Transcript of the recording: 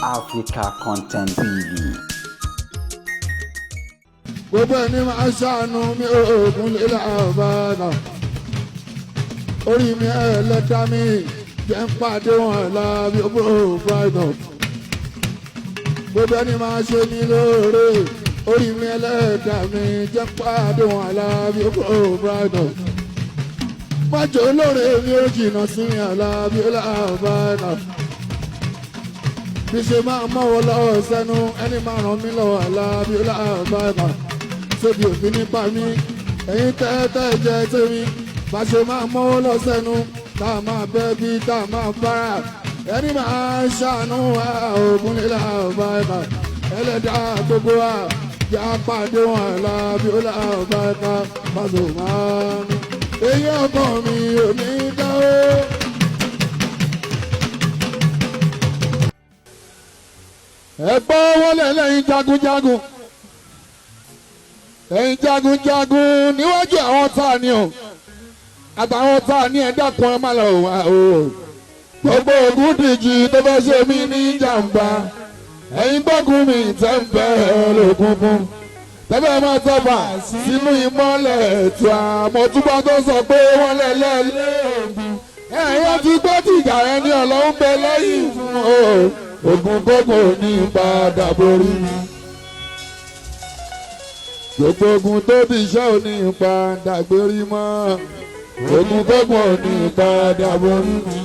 Africa Content TV. Gbogbo ẹni máa ṣàánú mi oògùn lílà àbàdà orí mi ẹlẹ́dá mi jẹ́ ń pàdé wọn lábí òbúrò brighton. Gbogbo ẹni máa ṣe mí lóore, orí mi ẹlẹ́dá mi jẹ́ ń pàdé wọn lábí òbúrò brighton. Májò olóore mi ò jìnnà sí mi àlábí àbàdà bí ṣe máa mọ́wọ́ lọ́wọ́ sẹ́nu, ẹni máa ràn mí lọ́wọ́ àlábí àbàdà tóbi òfin nípa mi. Ẹ̀yin tẹ́tẹ́ jẹ́ tèmi, bá ṣe máa mọ́wọ́ lọ sẹ́nu, tá a máa bẹ́ bí tá a máa bára, ẹni máa ṣàánú wa ògùn nílà ọba ẹ̀ka ẹlẹ́dàá gbogbo wa yá pàdé wọn lábí ó là ọba ẹ̀ka pàṣẹ máa mi. Èyí ọkàn mi ò ní dá o. Ẹ gbọ́ wọlé lẹ́yìn jagunjagun, ẹ̀yin jagunjagun níwájú àwọn tá a ní o, àtàwọn tá a ní, ẹ dákun, ẹ má lọ wá o. Gbogbo ogun díjì tó fẹ́ ṣe mí ní jàǹbá, ẹ̀yin gbógun mi tẹ́ ń bẹ́ lókùnkùn tẹ́fẹ́ máa tọ́fà sínú ìmọ́lẹ̀ ètò àmọ́ túbọ̀ tó sọ pé wọ́n lẹ́lẹ́lẹ́ẹ̀gùn. Ẹ̀yin ti gbọ́ tìjà ẹni ọlọ́run bẹ lẹ́yìn fún o, ogun gbogbo ní padà borí mi. Gbogbo ogun tó bí iṣẹ́ ò ní padà gbérí mọ́, ogun gbogbo ò ní padà borí mi.